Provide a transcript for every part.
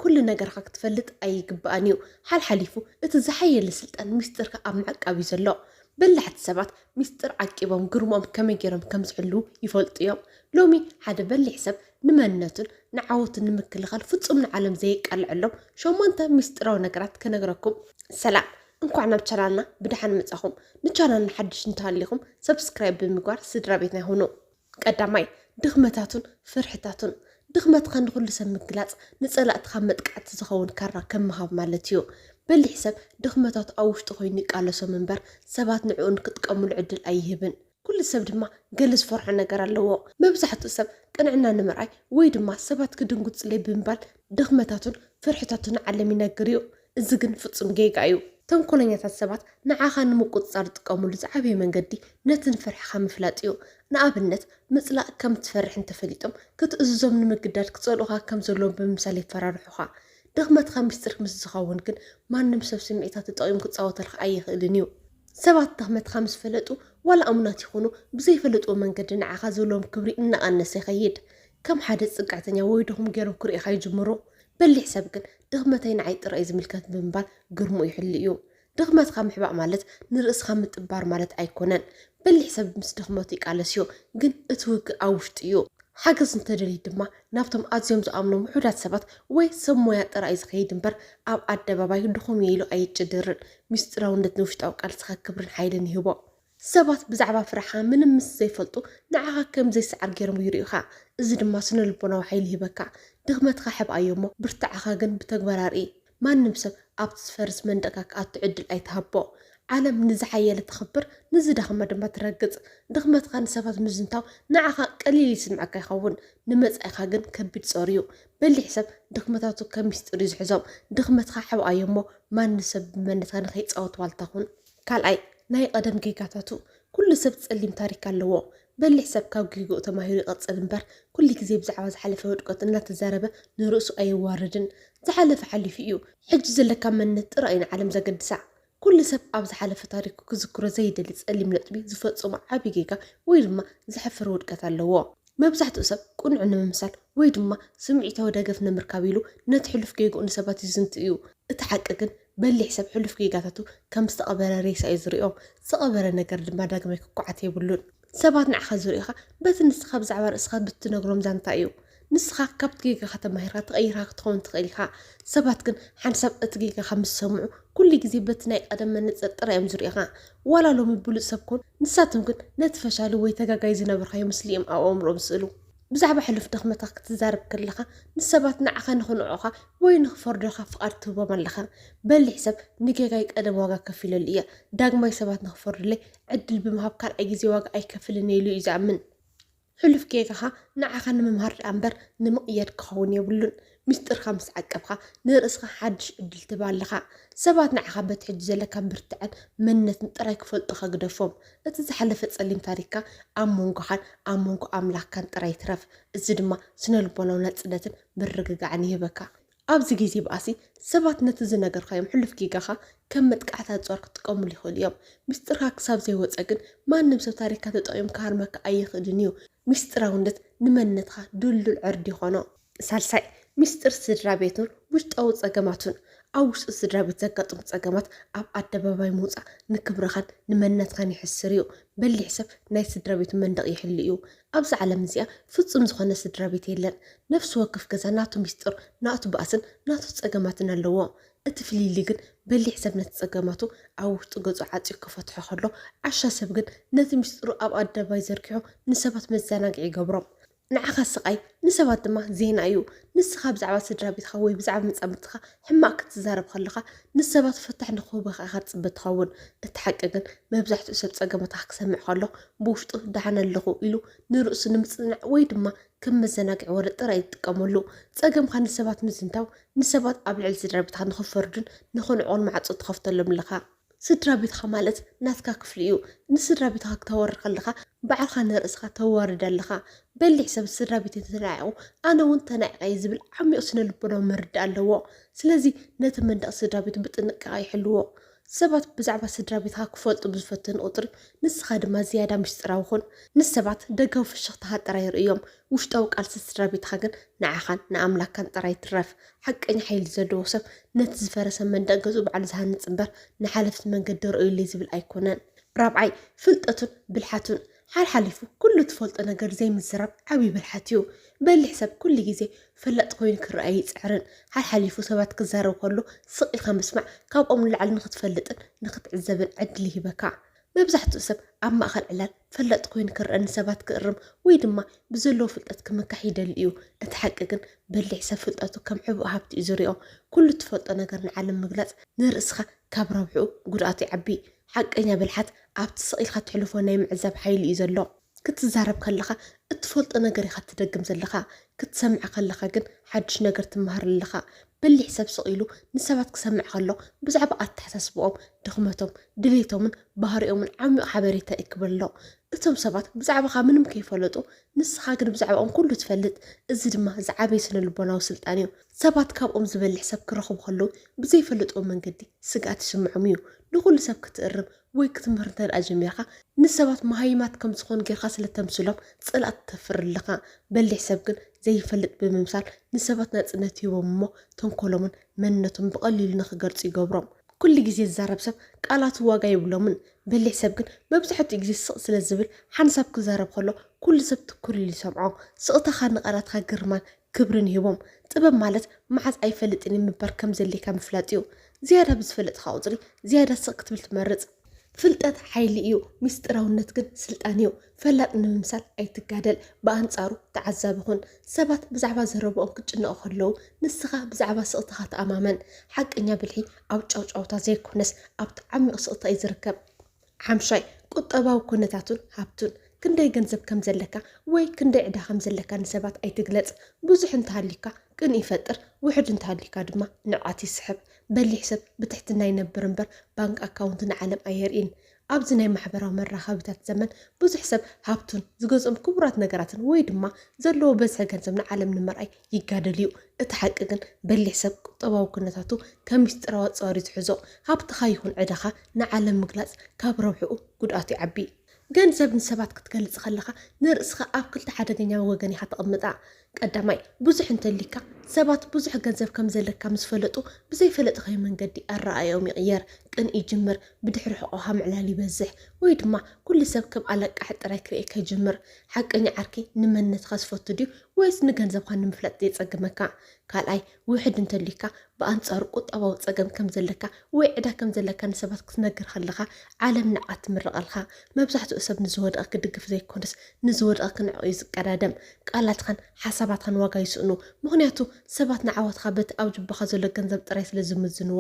ኩሉ ነገርካ ክትፈልጥ ኣይግባእን እዩ። ሓልሓሊፉ እቲ ዝሓየለ ስልጣን ሚስጥርካ ኣብ ምዕቃብ እዩ ዘሎ። በላሕቲ ሰባት ሚስጥር ዓቂቦም ግርሞም ከመይ ገይሮም ከም ዝሕልዉ ይፈልጡ እዮም። ሎሚ ሓደ በሊሕ ሰብ ንመንነቱን ንዓወቱን ንምክልኻል ፍጹም ንዓለም ዘየቃልዐሎም ሸሞንተ ሚስጥራዊ ነገራት ክነግረኩም። ሰላም፣ እንኳዕ ናብ ቻናልና ብደሓን መጻኹም። ንቻናልና ሓድሽ እንተሃሊኹም ሰብስክራይብ ብምግባር ስድራ ቤትና ይኹኑ። ቀዳማይ፣ ድኽመታቱን ፍርሕታቱን። ድኽመትካ ንኹሉ ሰብ ምግላጽ ንጸላእትኻ መጥቃዕቲ ዝኸውን ካራ ከም ምሃብ ማለት እዩ። በሊሕ ሰብ ድኽመታቱ ኣብ ውሽጡ ኮይኑ ይቃለሶም እምበር ሰባት ንዕኡ ንክጥቀሙሉ ዕድል ኣይህብን። ኩሉ ሰብ ድማ ገለ ዝፈርሖ ነገር ኣለዎ። መብዛሕትኡ ሰብ ቅንዕና ንምርኣይ ወይ ድማ ሰባት ክድንጉጽለይ ብምባል ድኽመታቱን ፍርሕታቱን ንዓለም ይነግር እዩ። እዚ ግን ፍጹም ጌጋ እዩ። ተንኮለኛታት ሰባት ንዓኻ ንምቁጽጻር ዝጥቀሙሉ ዝዓበየ መንገዲ ነቲ ንፍርሕኻ ምፍላጥ እዩ። ንኣብነት፣ ምጽላእ ከም ትፈርሕ እንተፈሊጦም ክትእዝዞም ንምግዳድ ክጸልኡኻ ከም ዘለዎም ብምምሳል የፈራርሑኻ። ድኽመትካ ሚስጥር ምስ ዝኸውን ግን ማንም ሰብ ስምዒታት ተጠቒሙ ክጻወተልካ ኣይኽእልን እዩ። ሰባት ድኽመትካ ምስ ፈለጡ ዋላ እሙናት ይኹኑ ብዘይፈለጥዎ መንገዲ ንዓኻ ዘለዎም ክብሪ እናቐነሰ ይኸይድ። ከም ሓደ ጽግዕተኛ ወይ ድኹም ገይሮም ክርእኻ ይጅምሩ። በሊሕ ሰብ ግን ድኽመተይ ንዓይ ጥራይ ዝምልከት ብምባል ግርምኡ ይሕሉ እዩ። ድኽመትካ ምሕባእ ማለት ንርእስኻ ምጥባር ማለት ኣይኮነን። በሊሕ ሰብ ምስ ድኽመቱ ይቃለስ እዩ፣ ግን እቲ ውግእ ኣብ ውሽጡ እዩ። ሓገዝ እንተደልዩ ድማ ናብቶም ኣዝዮም ዝኣምኖም ውሑዳት ሰባት ወይ ሰብ ሞያ ጥራይ እዩ ዝኸይድ እምበር ኣብ ኣደባባይ ድኹም እየ ኢሉ ኣይጭድርን። ሚስጥራውነት ንውሽጣዊ ቃልስኻ ክብርን ሓይልን ይህቦ። ሰባት ብዛዕባ ፍርሓ ምንም ምስ ዘይፈልጡ ንዓኻ ከም ዘይሰዓር ገይሮም ይርእዩኻ። እዚ ድማ ስነ ልቦናዊ ሓይሊ ይህበካ። ድኽመትካ ሕብኣዮ እሞ ብርትዓኻ ግን ብተግባር ኣርኢ። ማንም ሰብ ኣብቲ ዝፈርስ መንደቕካ ክኣቱ ዕድል ኣይትሃቦ። ዓለም ንዝሓየለ ተኽብር፣ ንዝደኸመ ድማ ትረግጽ። ድኽመትካ ንሰባት ምዝንታው ንዓኻ ቀሊል ይስምዓካ ይኸውን፣ ንመጻኢኻ ግን ከቢድ ጾር እዩ። በሊሕ ሰብ ድኽመታቱ ከም ሚስጥር እዩ ዝሕዞም። ድኽመትካ ሕብኣዮ እሞ ማንም ሰብ ብመንነትካ ንኸይጻወት ዋልታ ኩን። ካልኣይ፣ ናይ ቀደም ጌጋታቱ። ኩሉ ሰብ ጸሊም ታሪክ ኣለዎ። በሊሕ ሰብ ካብ ጌግኡ ተማሂሩ ይቐጽል እምበር፣ ኩሉ ግዜ ብዛዕባ ዝሓለፈ ውድቀት እናተዛረበ ንርእሱ ኣየዋርድን። ዝሓለፈ ሓሊፉ እዩ። ሕጂ ዘለካ መንነት ጥራይ እዩ ንዓለም ዘገድሳ። ኩሉ ሰብ ኣብ ዝሓለፈ ታሪኩ ክዝክሮ ዘይደሊ ጸሊም ነጥቢ ዝፈጸሞ ዓቢ ጌጋ ወይ ድማ ዘሕፍር ውድቀት ኣለዎ። መብዛሕትኡ ሰብ ቅኑዕ ንምምሳል ወይ ድማ ስምዒታዊ ደገፍ ንምርካብ ኢሉ ነቲ ሕሉፍ ጌግኡ ንሰባት ይዝንቱ እዩ። እቲ ሓቂ ግን በሊሕ ሰብ ሕሉፍ ጌጋታቱ ከም ዝተቐበረ ሬሳ እዩ ዝርእዮ። ዝተቐበረ ነገር ድማ ዳግማይ ክኳዓት የብሉን። ሰባት ንዓኻ ዝርእዩኻ በቲ ንስኻ ብዛዕባ ርእስኻ ብትነግሮም ዛንታ እዩ። ንስኻ ካብቲ ጌጋኻ ተማሂርካ ተቐይርካ ክትኸውን ትኽእል ኢኻ። ሰባት ግን ሓንሳብ እቲ ጌጋኻ ምስ ሰምዑ ኩሉ ግዜ በቲ ናይ ቀደም መነጽር ጥራይ እዮም ዝርእዩኻ። ዋላ ሎሚ ብሉጽ ሰብ ኩን፣ ንሳቶም ግን ነቲ ፈሻሊ ወይ ተጋጋይ ዝነበርካዮ ምስሊ እዮም ኣብ ኣእምሮኦም ዝስእሉ። ብዛዕባ ሕሉፍ ድኽመትካ ክትዛረብ ከለኻ ንሰባት ንዓኻ ንኽንዕቑኻ ወይ ንኽፈርዱኻ ፍቓድ ትህቦም ኣለኻ። በሊሕ ሰብ ንጌጋይ ቀደም ዋጋ ከፊለሉ እየ፣ ዳግማይ ሰባት ንኽፈርዱለይ ዕድል ብምሃብ ካልኣይ ግዜ ዋጋ ኣይከፍልን እየ ኢሉ እዩ ዝኣምን። ሕሉፍ ጌጋኻ ንዓኻ ንምምሃር ደኣ እምበር ንምቕያድ ክኸውን የብሉን። ሚስጥርካ ምስ ዓቀብካ ንርእስኻ ሓድሽ ዕድል ትህብ ኣለኻ። ሰባት ንዓኻ በቲ ሕጂ ዘለካ ብርትዐን መንነትን ጥራይ ክፈልጡኻ ግደፎም። እቲ ዝሓለፈ ጸሊም ታሪኽካ ኣብ መንጎኻን ኣብ መንጎ ኣምላኽካን ጥራይ ይትረፍ። እዚ ድማ ስነ-ልቦናዊ ናጽነትን ምርግጋዕን ይህበካ። ኣብዚ ግዜ ባእሲ ሰባት ነቲ ዝነገርካዮም ሕሉፍ ጌጋኻ ከም መጥቃዕታ ጾር ክጥቀሙሉ ይኽእሉ እዮም። ሚስጥርካ ክሳብ ዘይወጸ ግን ማንም ሰብ ታሪኽካ ተጠቒሙ ክሃርመካ ኣይኽእልን እዩ። ሚስጥራውነት ንመንነትካ ድልዱል ዕርዲ ይኾኖ። ሳልሳይ፣ ሚስጥር ስድራ ቤቱን ውሽጣዊ ጸገማቱን። ኣብ ውሽጢ ስድራ ቤት ዘጋጥሙ ጸገማት ኣብ ኣደባባይ ምውጻእ ንክብርኻን ንመንነትካን የሕስር እዩ። በሊሕ ሰብ ናይ ስድራ ቤቱ መንደቕ ይሕሉ እዩ። ኣብዛ ዓለም እዚኣ ፍጹም ዝኾነ ስድራ ቤት የለን። ነፍሲ ወከፍ ገዛ ናቱ ሚስጥር፣ ናቱ ባእስን ናቱ ጸገማትን ኣለዎ። እቲ ፍልልይ ግን በሊሕ ሰብ ነቲ ጸገማቱ ኣብ ውሽጢ ገጹ ዓጽዩ ክፈትሖ ከሎ፣ ዓሻ ሰብ ግን ነቲ ሚስጥሩ ኣብ ኣደባባይ ዘርጊሑ ንሰባት መዘናግዒ ይገብሮም። ንዓኻ ስቓይ ንሰባት ድማ ዜና እዩ። ንስኻ ብዛዕባ ስድራ ቤትካ ወይ ብዛዕባ መጻምድትኻ ሕማቕ ክትዛረብ ከለኻ ንሰባት ፈታሕ ንክህቡኻ ኢኻ ትጽበ ትኸውን። እቲ ሓቂ ግን መብዛሕትኡ ሰብ ጸገማትካ ክሰምዕ ከሎ ብውሽጡ ደሓን ኣለኹ ኢሉ ንርእሱ ንምጽንናዕ ወይ ድማ ከም መዘናግዒ ወረ ጥራይ እዩ ዝጥቀመሉ። ጸገምካ ንሰባት ምዝንታው ንሰባት ኣብ ልዕሊ ስድራ ቤትካ ንኽፈርዱን ንኽንዕቑን ማዕጾ ትኸፍተሎም ኣለኻ። ስድራ ቤትኻ ማለት ናትካ ክፍሊ እዩ። ንስድራ ቤትኻ ክተወሪ ከለኻ ባዕልኻ ንርእስኻ ተዋርድ ኣለኻ። በሊሕ ሰብ ስድራ ቤተይ ተናዒቑ ኣነ እውን ተናዒቐ እየ ዝብል ዓሚቕ ስነ ልቦናዊ ምርዳእ ኣለዎ። ስለዚ ነቲ መንደቕ ስድራ ቤቱ ብጥንቃቐ ይሕልዎ። ሰባት ብዛዕባ ስድራ ቤትኻ ክፈልጡ ብዝፈተኑ ቁጽሪ፣ ንስኻ ድማ ዝያዳ ምስጢራዊ ኩን። ንሰባት ደጋዊ ፍሽኽታኻ ጥራይ ርእዮም፣ ውሽጣዊ ቃልሲ ስድራ ቤትኻ ግን ንዓኻን ንኣምላካን ጥራይ ይትረፍ። ሓቀኛ ሓይሊ ዘለዎ ሰብ ነቲ ዝፈረሰ መንደቕ ገዝኡ ባዕሉ ዝሃንጽ እምበር፣ ንሓለፍቲ መንገዲ ርእዩለይ ዝብል ኣይኮነን። ራብዓይ፣ ፍልጠቱን ብልሓቱን። ሓልሓሊፉ ኩሉ ትፈልጦ ነገር ዘይምዝራብ ዓብዪ ብልሓት እዩ። በሊሕ ሰብ ኩሉ ግዜ ፈላጥ ኮይኑ ክረኣ ይጽዕርን። ሓልሓሊፉ ሰባት ክዛረቡ ከሎ ስቕ ኢልካ ምስማዕ፣ ካብኦም ንላዕሊ ንኽትፈልጥን ንኽትዕዘብን ዕድል ይህበካ። መብዛሕትኡ ሰብ ኣብ ማእከል ዕላል ፈላጥ ኮይኑ ክረአ፣ ንሰባት ክእርም ወይ ድማ ብዘለዎ ፍልጠት ክምካሕ ይደሊ እዩ። እቲ ሓቂ ግን በሊሕ ሰብ ፍልጠቱ ከም ሕቡእ ሃብቲ እዩ ዝሪኦ። ኩሉ ትፈልጦ ነገር ንዓለም ምግላጽ ንርእስኻ ካብ ረብሕኡ ጉድኣቱ ይዓቢ። ሓቀኛ ብልሓት ኣብቲ ስቕ ኢልካ ትሕልፎ ናይ ምዕዛብ ሓይሊ እዩ ዘሎ። ክትዛረብ ከለኻ እትፈልጦ ነገር ኢኻ ትደግም ዘለኻ። ክትሰምዕ ከለኻ ግን ሓድሽ ነገር ትመሃር ኣለኻ። በሊሕ ሰብ ስቕ ኢሉ ንሰባት ክሰምዕ ከሎ ብዛዕባ ኣተሓሳስብኦም፣ ድኽመቶም፣ ድሌቶምን ባህሪኦምን ዓሚቕ ሓበሬታ ይእክበሎ። እቶም ሰባት ብዛዕባኻ ምንም ከይፈለጡ ንስኻ ግን ብዛዕባኦም ኩሉ ትፈልጥ። እዚ ድማ ዝዓበየ ስነ ልቦናዊ ስልጣን እዩ። ሰባት ካብኦም ዝበልሕ ሰብ ክረኽቡ ከለዉ ብዘይፈልጥዎ መንገዲ ስግኣት ይስምዖም እዩ። ንኹሉ ሰብ ክትእርም ወይ ክትምህር እንተ ደኣ ጀሚርካ፣ ንሰባት መሃይማት ከም ዝኾኑ ጌርካ ስለ ተምስሎም ጽልኣት ተፍሪ ኣለኻ። በሊሕ ሰብ ግን ዘይፈልጥ ብምምሳል ንሰባት ናጽነት ይህቦም እሞ ተንኮሎምን መንነቶም ብቐሊሉ ንኽገልጹ ይገብሮም። ኩሉ ግዜ ዝዛረብ ሰብ ቃላቱ ዋጋ የብሎምን። በሊሕ ሰብ ግን መብዛሕትኡ ግዜ ስቕ ስለ ዝብል ሓንሳብ ክዛረብ ከሎ ኩሉ ሰብ ትኩር ኢሉ ይሰምዖ። ስቕታኻ ንቓላትካ ግርማን ክብርን ይህቦም። ጥበብ ማለት መዓዝ ኣይፈልጥን እዩ ምባል ከም ዘድልየካ ምፍላጥ እዩ። ዝያዳ ብዝፈለጥካ ቁጽሪ ዝያዳ ስቕ ክትብል ትመርጽ። ፍልጠት ሓይሊ እዩ፣ ምስጢራውነት ግን ስልጣን እዩ። ፈላጥ ንምምሳል ኣይትጋደል፣ ብኣንጻሩ ተዓዛቢ ኩን። ሰባት ብዛዕባ ዘረብኦም ክጭነቑ ከለዉ ንስኻ ብዛዕባ ስቕታኻ ተኣማመን። ሓቀኛ ብልሒ ኣብ ጫውጫውታ ዘይኮነስ ኣብቲ ዓሚቕ ስቕታ እዩ ዝርከብ። ሓምሻይ፣ ቁጠባዊ ኩነታቱን ሃብቱን። ክንደይ ገንዘብ ከም ዘለካ ወይ ክንደይ ዕዳ ከም ዘለካ ንሰባት ኣይትግለጽ። ብዙሕ እንተሃልዩካ ቅንኢ ይፈጥር፣ ውሑድ እንተሃልዩካ ድማ ንዕቀት ይስሕብ። በሊሕ ሰብ ብትሕትና ይነብር እምበር ባንክ ኣካውንቱ ንዓለም ኣየርእይን። ኣብዚ ናይ ማሕበራዊ መራኸቢታት ዘመን ብዙሕ ሰብ ሃብቱን ዝገዝኦም ክቡራት ነገራትን ወይ ድማ ዘለዎ በዝሒ ገንዘብ ንዓለም ንምርኣይ ይጋደል እዩ። እቲ ሓቂ ግን በሊሕ ሰብ ቁጠባዊ ኩነታቱ ከም ምስጢራዊ ኣጻዋር እዩ ዝሕዞ። ሃብትኻ ይኹን ዕዳኻ ንዓለም ምግላጽ ካብ ረብሕኡ ጉድኣቱ ይዓቢ። ገንዘብ ንሰባት ክትገልጽ ከለኻ ንርእስኻ ኣብ ክልተ ሓደገኛ ወገን ኢኻ ተቐምጣ። ቀዳማይ፣ ብዙሕ እንተሊካ ሰባት ብዙሕ ገንዘብ ከም ዘለካ ምስ ፈለጡ ብዘይፈለጥካዮ መንገዲ ኣረኣእያኦም ይቕየር። ቅንኢ ይጅምር፣ ብድሕሪ ሕቖኻ ምዕላል ይበዝሕ፣ ወይ ድማ ኩሉ ሰብ ከም ኣለቃሒ ጥራይ ክርእየካ ይጅምር። ሓቀኛ ዓርኪ ንመንነትካ ዝፈቱ ድዩ ወይስ ንገንዘብካ ንምፍላጥ የጸግመካ? ካልኣይ፣ ውሕድ እንተሊካ ብኣንጻሩ ቁጠባዊ ጸገም ከም ዘለካ ወይ ዕዳ ከም ዘለካ ንሰባት ክትነግር ከለኻ ዓለም ንዕቀት ትምርቐልካ። መብዛሕትኡ ሰብ ንዝወደቐ ክድግፍ ዘይኮነስ ንዝወደቐ ክንዕቕ እዩ ዝቀዳደም። ቃላትኻን ሓሳባትኻን ዋጋ ይስእኑ። ምኽንያቱ ሰባት ንዓወትኻ በቲ ኣብ ጅባኻ ዘሎ ገንዘብ ጥራይ ስለ ዝምዝንዎ።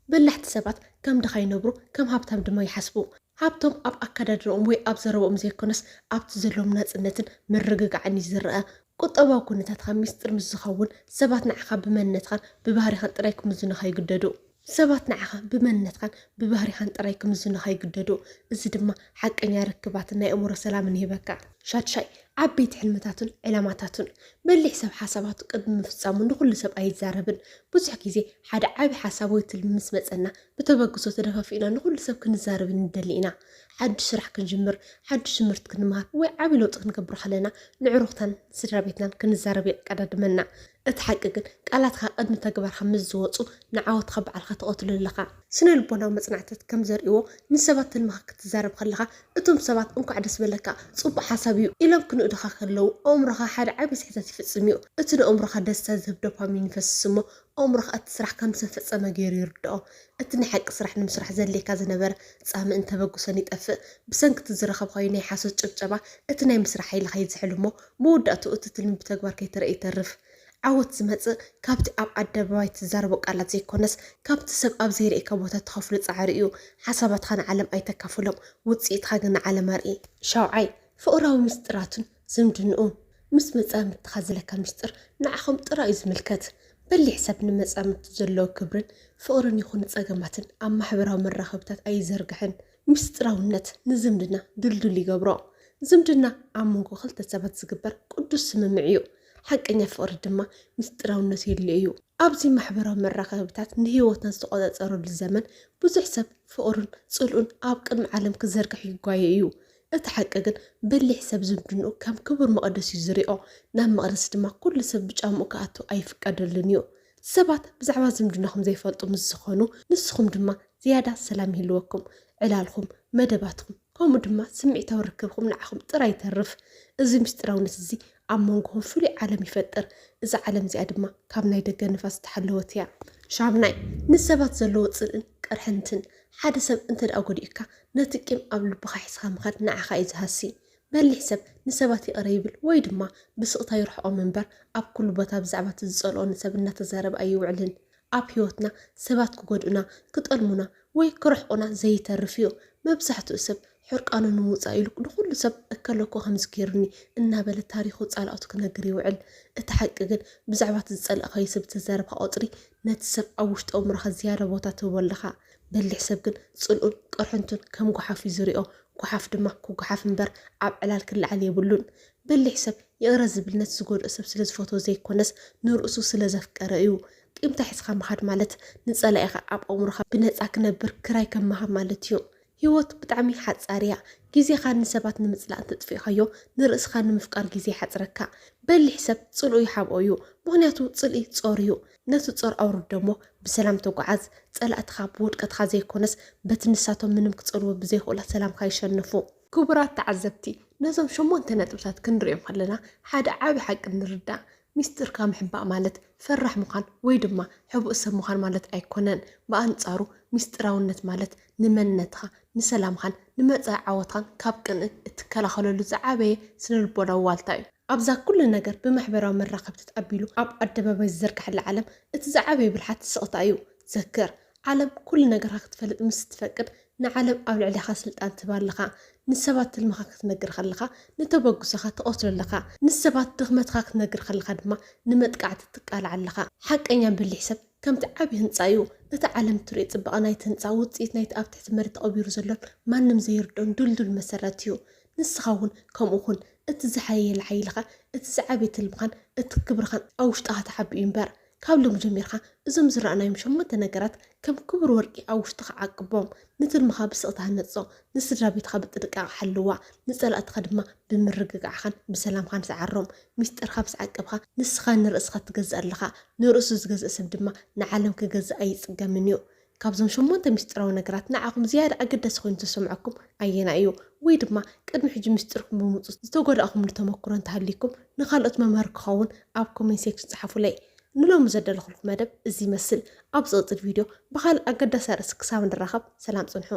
በላሕቲ ሰባት ከም ድኻ ይነብሩ፣ ከም ሃብታም ድማ ይሓስቡ። ሃብቶም ኣብ ኣከዳድንኦም ወይ ኣብ ዘረብኦም ዘይኮነስ ኣብቲ ዘለዎም ናጽነትን ምርግጋዕን እዩ ዝረኣ። ቁጠባዊ ኩነታትካ ሚስጥር ምስ ዝኸውን ሰባት ንዓኻ ብመንነትካን ብባህሪኻን ጥራይ ክምዝኑኻ ይግደዱ። ሰባት ንዓኻ ብመንነትካን ብባህሪኻን ጥራይ ክምዝኑኻ ይግደዱ። እዚ ድማ ሓቀኛ ርክባትን ናይ ኣእምሮ ሰላምን ይህበካ። ሻድሻይ፣ ዓበይቲ ሕልምታቱን ዕላማታቱን። በሊሕ ሰብ ሓሳባቱ ቅድሚ ምፍጻሙ ንኹሉ ሰብ ኣይዛረብን። ብዙሕ ግዜ ሓደ ዓቢ ሓሳብ ወይ ትልሚ ምስ መጸና ብተበግሶ ተደፋፊእና ንኹሉ ሰብ ክንዛረብ ንደሊ ኢና። ሓድሽ ስራሕ ክንጅምር፣ ሓድሽ ትምህርቲ ክንምሃር ወይ ዓቢ ለውጢ ክንገብር ከለና ንዕሩኽታን ስድራ ቤትናን ክንዛረብ የቀዳድመና። እቲ ሓቂ ግን ቃላትካ ቅድሚ ተግባርካ ምስ ዝወጹ ንዓወትካ ባዕልካ ትቐትሎ ኣለኻ። ስነ ልቦናዊ መጽናዕትታት ከም ዘርእይዎ ንሰባት ትልምኻ ክትዛረብ ከለኻ እቶም ሰባት እንኳዕ ደስ በለካ፣ ጽቡቕ ሓሳብ እዩ ኢሎም ክንእዱኻ ከለዉ ኣእምሮኻ ሓደ ዓቢ ስሕተት ይፍጽም እዩ። እቲ ንኣእምሮኻ ደስታ ዝህብ ዶፓሚን ይፈስስ እሞ ኣእምሮኻ እቲ ስራሕ ከም ዝተፈጸመ ገይሩ ይርድኦ። እቲ ናይ ሓቂ ስራሕ ንምስራሕ ዘድልየካ ዝነበረ ጻምእን ተበግሶን ይጠፍእ። ብሰንኪ እቲ ዝረኸብካዮ ናይ ሓሶት ጭብጨባ እቲ ናይ ምስራሕ ሓይልኻ ይዝሕል እሞ መወዳእትኡ እቲ ትልሚ ብተግባር ከይተረእየ ይተርፍ። ዓወት ዝመጽእ ካብቲ ኣብ ኣደባባይ ትዛረቦ ቃላት ዘይኮነስ ካብቲ ሰብ ኣብ ዘይርእየካ ቦታ ትኸፍሎ ጻዕሪ እዩ። ሓሳባትካ ንዓለም ኣይተካፍሎም፣ ውጽኢትካ ግን ንዓለም ኣርኢ። ሻውዓይ፣ ፍቕራዊ ምስጢራቱን ዝምድንኡ። ምስ መጻምድትኻ ዘለካ ምስጢር ንዓኹም ጥራይ እዩ ዝምልከት። በሊሕ ሰብ ንመጻምድቱ ዘለዎ ክብርን ፍቕርን ይኹን ጸገማትን ኣብ ማሕበራዊ መራኸብታት ኣይዘርግሕን። ምስጢራውነት ንዝምድና ድልዱል ይገብሮ። ዝምድና ኣብ መንጎ ክልተ ሰባት ዝግበር ቅዱስ ስምምዕ እዩ። ሓቀኛ ፍቕሪ ድማ ምስጢራውነት የድልዮ እዩ። ኣብዚ ማሕበራዊ መራኸብታት ንህይወትና ዝተቆጻጸረሉ ዘመን ብዙሕ ሰብ ፍቕሩን ጽልኡን ኣብ ቅድሚ ዓለም ክዘርግሕ ይጓየ እዩ። እቲ ሓቂ ግን በሊሕ ሰብ ዝምድንኡ ከም ክቡር መቕደስ እዩ ዝሪኦ። ናብ መቕደስ ድማ ኩሉ ሰብ ብጫምኡ ክኣቱ ኣይፍቀደሉን እዩ። ሰባት ብዛዕባ ዝምድናኹም ዘይፈልጡ ምስ ዝኾኑ ንስኹም ድማ ዝያዳ ሰላም ይህልወኩም። ዕላልኹም፣ መደባትኩም ከምኡ ድማ ስምዒታዊ ርክብኩም ንዓኹም ጥራይ ይተርፍ። እዚ ምስጢራውነት እዚ ኣብ መንጎኹም ፍሉይ ዓለም ይፈጥር። እዛ ዓለም እዚኣ ድማ ካብ ናይ ደገ ንፋስ ዝተሓለወት እያ። ሻምናይ፣ ንሰባት ዘለዎ ጽልእን ቅርሕንትን። ሓደ ሰብ እንተ ደኣ ጎዲኡካ ነቲ ቂም ኣብ ልብኻ ሒዝካ ምኻድ ንዓኻ እዩ ዝሃሲ። በሊሕ ሰብ ንሰባት ይቕረ ይብል ወይ ድማ ብስቕታ ይርሕቖም እምበር ኣብ ኩሉ ቦታ ብዛዕባ እቲ ዝጸልኦ ንሰብ እናተዛረበ ኣይውዕልን። ኣብ ህይወትና ሰባት ክጎድኡና፣ ክጠልሙና ወይ ክርሕቑና ዘይተርፍ እዩ። መብዛሕትኡ ሰብ ሕርቃኑ ንምውጻእ ኢሉ ንኹሉ ሰብ እከለኮ ከምዚ ገይሩኒ እናበለ ታሪኹ ጻላእቱ ክነግር ይውዕል። እቲ ሓቂ ግን ብዛዕባ እቲ ዝጸላእካዮ ሰብ ዝተዛረብካ ቁጽሪ ነቲ ሰብ ኣብ ውሽጢ ኣእምሮኻ ዝያዳ ቦታ ትህቦ ኣለኻ። በሊሕ ሰብ ግን ጽልኡን ቅርሕንቱን ከም ጓሓፍ እዩ ዝሪኦ። ጓሓፍ ድማ ክጓሓፍ እምበር ኣብ ዕላል ክለዓል የብሉን። በሊሕ ሰብ ይቕረ ዝብል ነቲ ዝጎድኦ ሰብ ስለ ዝፈትዎ ዘይኮነስ ንርእሱ ስለ ዘፍቀረ እዩ። ቂምታ ሒዝካ ምኻድ ማለት ንጸላኢኻ ኣብ ኣእምሮኻ ብነጻ ክነብር ክራይ ከም ምሃብ ማለት እዩ። ህይወት ብጣዕሚ ሓጻር እያ። ግዜኻ ንሰባት ንምጽላእ እንተጥፊእካዮ ንርእስኻ ንምፍቃር ግዜ ይሓጽረካ። በሊሕ ሰብ ጽልኡ ይሓብኦ እዩ። ምኽንያቱ ጽልኢ ጾር እዩ። ነቲ ጾር ኣውርዶ እሞ ብሰላም ተጓዓዝ። ጸላእትኻ ብውድቀትኻ ዘይኮነስ በቲ ንሳቶም ምንም ክጸልዎ ብዘይኽእሉ ሰላምካ ይሸንፉ። ክቡራት ተዓዘብቲ፣ ነዞም ሸሞንተ ነጥብታት ክንሪኦም ከለና ሓደ ዓቢ ሓቂ ንርዳእ። ሚስጥርካ ምሕባእ ማለት ፈራሕ ምዃን ወይ ድማ ሕቡእ ሰብ ምዃን ማለት ኣይኮነን። ብኣንጻሩ ሚስጥራውነት ማለት ንመንነትኻ፣ ንሰላምኻን ንመጻኢ ዓወትኻን ካብ ቅንኢ እትከላኸለሉ ዝዓበየ ስነ ልቦናዊ ዋልታ እዩ። ኣብዛ ኩሉ ነገር ብማሕበራዊ መራኸብታት ኣቢሉ ኣብ ኣደባባይ ዝዘርግሐላ ዓለም እቲ ዝዓበየ ብልሓት ስቕታ እዩ። ዘክር፣ ዓለም ኩሉ ነገርካ ክትፈልጥ ምስ ትፈቅድ ንዓለም ኣብ ልዕሌኻ ስልጣን ትህባ ኣለኻ። ንሰባት ትልምኻ ክትነግር ከለኻ ንተበግሶኻ ትቐትሎ ኣለኻ። ንሰባት ድኽመትኻ ክትነግር ከለኻ ድማ ንመጥቃዕቲ ትቃላዕ ኣለኻ። ሓቀኛ በሊሕ ሰብ ከምቲ ዓቢ ህንጻ እዩ። እታ ዓለም እትርእዮ ጽባቐ ናይቲ ህንጻ ውጽኢት ናይቲ ኣብ ትሕቲ መሬት ተቐቢሩ ዘሎን ማንም ዘይርድኦን ድልዱል መሰረት እዩ። ንስኻ እውን ከምኡ ኩን። እቲ ዝሓየለ ሓይልኻ፣ እቲ ዝዓበየ ትልምኻን እቲ ክብርኻን ኣብ ውሽጥኻ ተሓቢኡ እምበር። ካብ ሎሚ ጀሚርካ እዞም ዝረኣናዮም ሸሞንተ ነገራት ከም ክቡር ወርቂ ኣብ ውሽጥኻ ዓቅቦም። ንትልምኻ ብስቕታ ህነጾ፣ ንስድራ ቤትኻ ብጥንቃቐ ሓልዋ፣ ንጸላእትኻ ድማ ብምርግጋዕኻን ብሰላምኻን ስዓሮም። ሚስጥርካ ምስ ዓቀብካ ንስኻ ንርእስኻ ትገዝእ ኣለኻ። ንርእሱ ዝገዝእ ሰብ ድማ ንዓለም ክገዝእ ኣይጽገምን እዩ። ካብዞም ሸሞንተ ሚስጥራዊ ነገራት ንዓኹም ዝያዳ ኣገዳሲ ኮይኑ ዝተሰምዐኩም ኣየናይ እዩ? ወይ ድማ ቅድሚ ሕጂ ሚስጥርኩም ብምውጽኡ ዝተጎዳእኹምሉ ተመክሮ እንተሃልዩኩም ንኻልኦት መምሃሪ ክኸውን ኣብ ኮሜንት ሴክሽን ጸሓፉለይ። ንሎሚ ዘዳለኹልኩም መደብ እዚ ይመስል። ኣብ ዝቕጽል ቪድዮ ብኻልእ ኣገዳሲ ኣርእስቲ ክሳብ ንራኸብ ሰላም ጽንሑ።